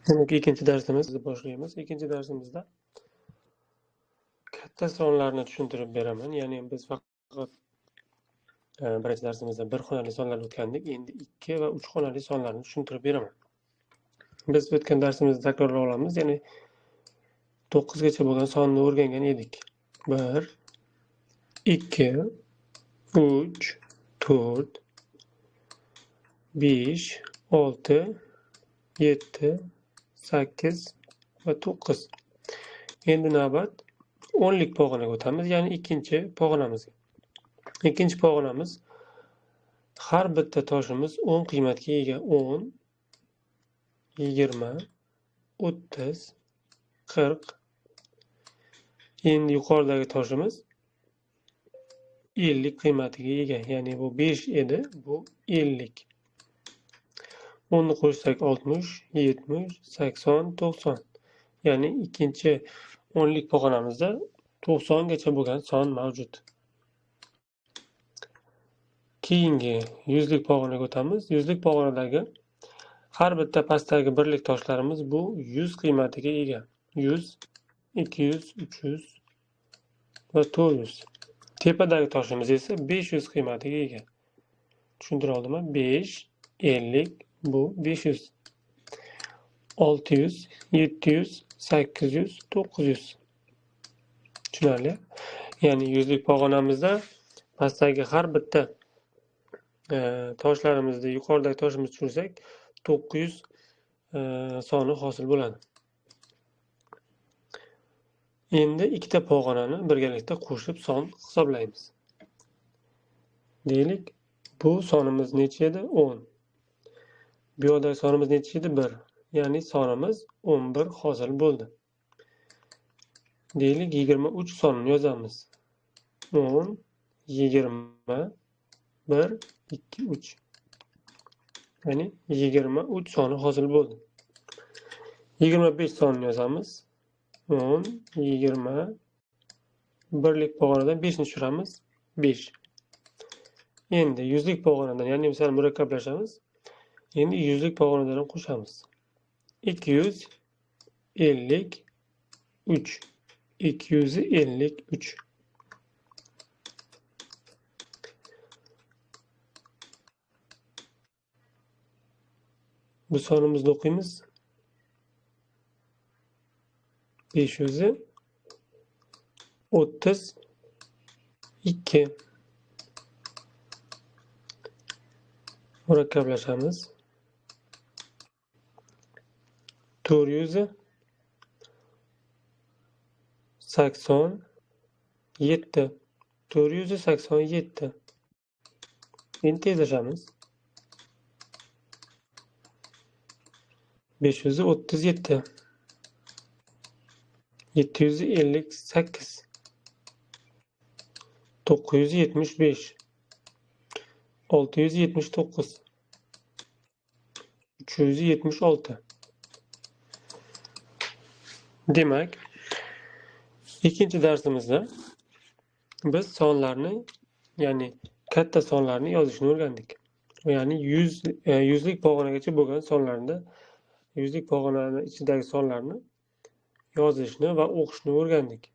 Demak, ikkinchi darsimizni boshlaymiz. Ikkinchi darsimizda katta sonlarni tushuntirib beraman. Ya'ni biz faqat birinchi darsimizda bir xonali sonlarni o'tgandik. Endi 2 va 3 xonali sonlarni tushuntirib beraman. Biz o'tgan darsimizda takrorlay olamiz. Ya'ni 9 gacha bo'lgan sonni o'rgangan edik. 1 2 3 4 5 6 7 8 va 9. Endi navbat 10lik pog'onaga o'tamiz, ya'ni ikkinchi pog'onamizga. Ikkinchi pog'onamiz har bitta toshimiz 10 qiymatga ega. 10, 20, 30, 40. Endi yuqoridagi toshimiz 50 qiymatiga ega. Ya'ni bu 5 edi, bu 50. 10 ni qo'shsak 60, 70, 80, 90. Ya'ni ikkinchi 10lik pog'onamizda 90 gacha bo'lgan son mavjud. Keyingi 100lik pog'onaga o'tamiz. 100lik pog'onadagi har bitta pastdagi birlik toshlarimiz bu 100 qiymatiga ega. 100, 200, 300 va 400. Tepadagi toshimiz esa 500 qiymatiga ega. Tushuntira oldimmi? 5, 50, bu 500. 600, 700, 800, 900. Tushunarli? Ya'ni 100lik pog'onamizda pastdagi har bitta toshlarimizni yuqoridagi toshimizni tushirsak 900 soni hosil bo'ladi. Endi ikkita pog'onani birgalikda qo'shib son hisoblaymiz. Deylik, bu sonimiz necha edi? 10. Bu yoqdagi sonimiz necha edi? 1. Ya'ni sonimiz 11 hosil bo'ldi. Deylik, 23 sonini yozamiz. 10, 20, 1, 2, 3. Ya'ni 23 soni hosil bo'ldi. 25 sonini yozamiz. 10, 20, birlik pog'onadan 5 ni tushiramiz. 5. Endi 100lik pog'onadan, ya'ni misol murakkablashamiz. Endi 100lik pog'onadan ham qo'shamiz. 253. 253. Bu sonimizni o'qiymiz. 532. Murakkablashamiz. 487. 487. Endi tezlashamiz. 537. 758. 975. 679. 376. Demak, ikkinchi darsimizda biz sonlarni, ya'ni katta sonlarni yozishni o'rgandik. Ya'ni 100lik pog'onagacha bo'lgan sonlarni, 100lik pog'onani ichidagi sonlarni yozishni va o'qishni o'rgandik.